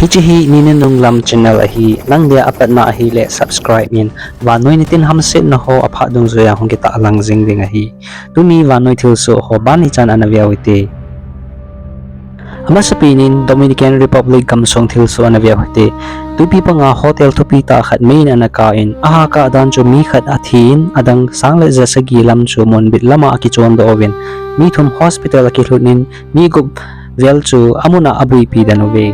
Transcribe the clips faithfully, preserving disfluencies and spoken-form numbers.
Hiche hi Nina Nunglam channel ahi, nang dia apatna ahile subscribe in, vannoi nitin hamsetna ho aphat dungjuiya hung kitahlang jing ding ahi. Tuni vannoi thilsoh ho ban ichan ana veu hite. Amasapen in Dominican Republic gamsung thilsoh ana veu hite. Twipi panga hotel thupi tah khat meiyin ana kap in, ahahkah dan chu mi khat athin, adang sang le ja sagi lam chu munbit lama akichondoh uvin, mi thum hospital akilhut in, mi gup vel chu amun a abuipi den uve.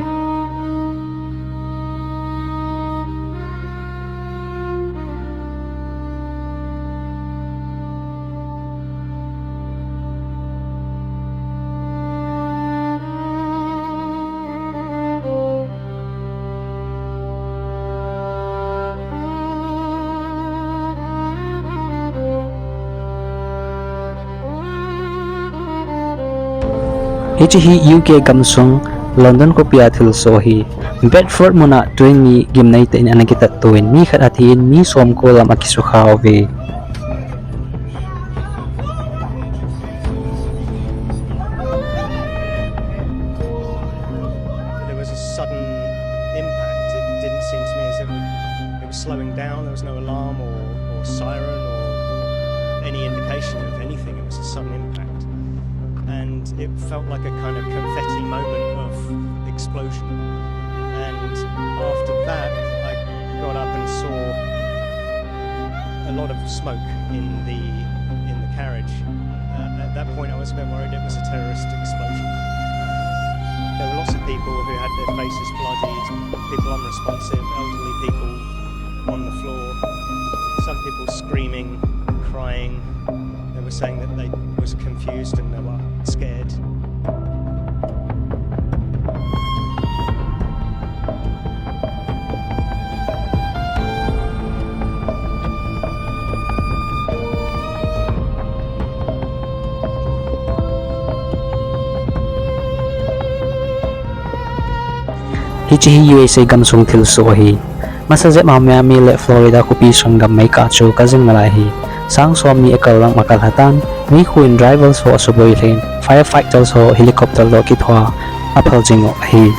Hiche hi U K gamsung London khopia thilsoh ahi. Bedford muna train ni gimnei tah in ana kitattoh in, mi khat athin, mi somko lam akisukha uve. There was a sudden impact. It didn't seem to me as if it was slowing down. There was no alarm or, or siren or any indication of anything. It was a sudden impact. And it felt like a kind of confetti moment of explosion. And after that, I got up and saw a lot of smoke in the, in the carriage. Uh, at that point, I was a bit worried it was a terrorist explosion. There were lots of people who had their faces bloodied, people unresponsive, elderly people on the floor, some people screaming, crying. They were saying that they was confused and they were scared. Hiche hi U S A gamsung thilsoh ahi. Masa jep a Miami le Florida khopi sung gam meikah chu kajing nalai ahi. Sang som mi akal lam akalha tan, meikhu in drivers ho asuboi lheh in, firefighters ho helicopter toh kithoa aphal jing u ahi.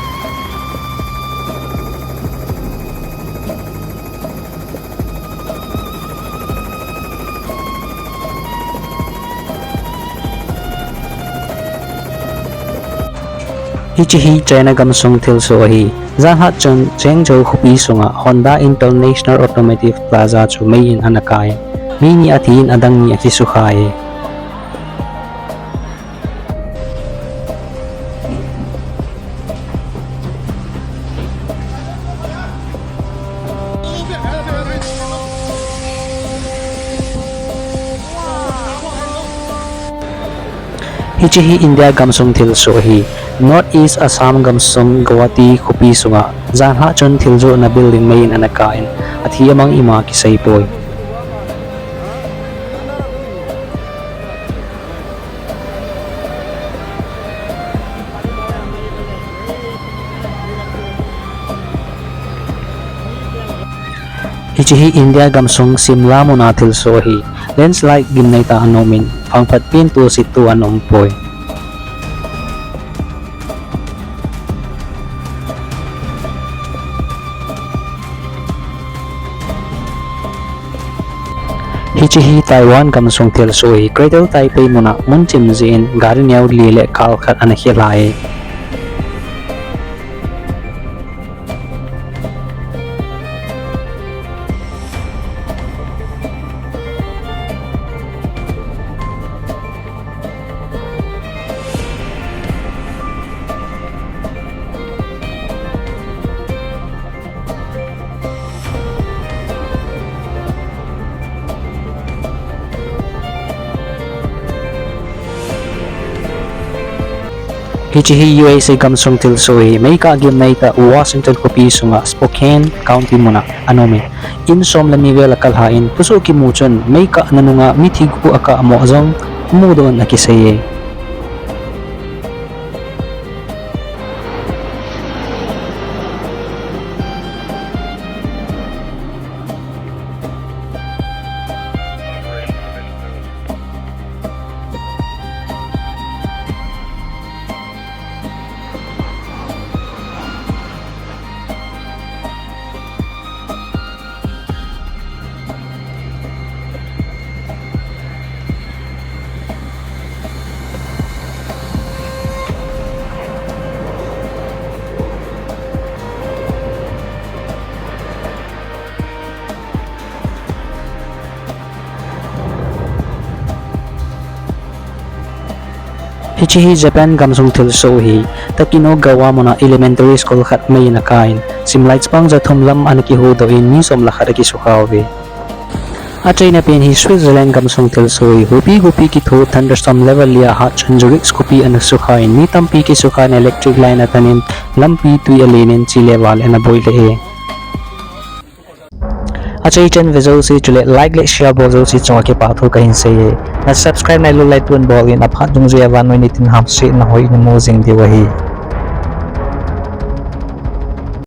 Hiche hi China gamsung thilsoh ahi. Janlhah chun Changzhou khopi sunga Honda International Automotive Plaza chu meiyin ana kap in, mi ni athin, adang ni akisukha e. Hiche hi India gamsung thilsoh ahi. North East Assam gamsung Guwahati khopi sunga janlhah chun thil johna building meiyin ana kap in, athi amang ima kisei poi. Hiche hi India gamsung Shimla muna thilsoh ahi. Landslide gimnei tah ana um in, phangphat pen tohset toh ana um poi. Hiche hi Taiwan gamsung thilsoh ahi. Greater Taipei muna mun chim jeh in gari neo li le kal khat ana khel e. Hiche hi U S A gamsung thilsoh ahi. Meikah gimnei tah Washington khopi sunga Spokane County muna ana um in, in som le ni vel akal lhah in, thusoh kimu chun meikah nanunga mithi gup akap mo jong amudoh in akisei e. Hiche hi Japan gamsung thilsoh ahi. Takinogawa muna elementary school khat mei in akai in, simlai chapang ja thum lam ana kihuhdoh in mi som le khat akisukha uve. Achaina pen hi Switzerland gamsung thilsoh ahi. Huipi huipi kitho thunderstorm level li a hat chun Zurich khopi ana sukha in, mi tampi kisukha in, electric line atan in, lampi tui alen in, chele vale ana boi lheh e. Achai chan ve jouse chule like le share bol jouse chunga kipathu kahin sei e. Na subscribe nailut lai tun bol in, aphat dungjui a vannoi nitin hamsetna hoi namu jing diu ahi.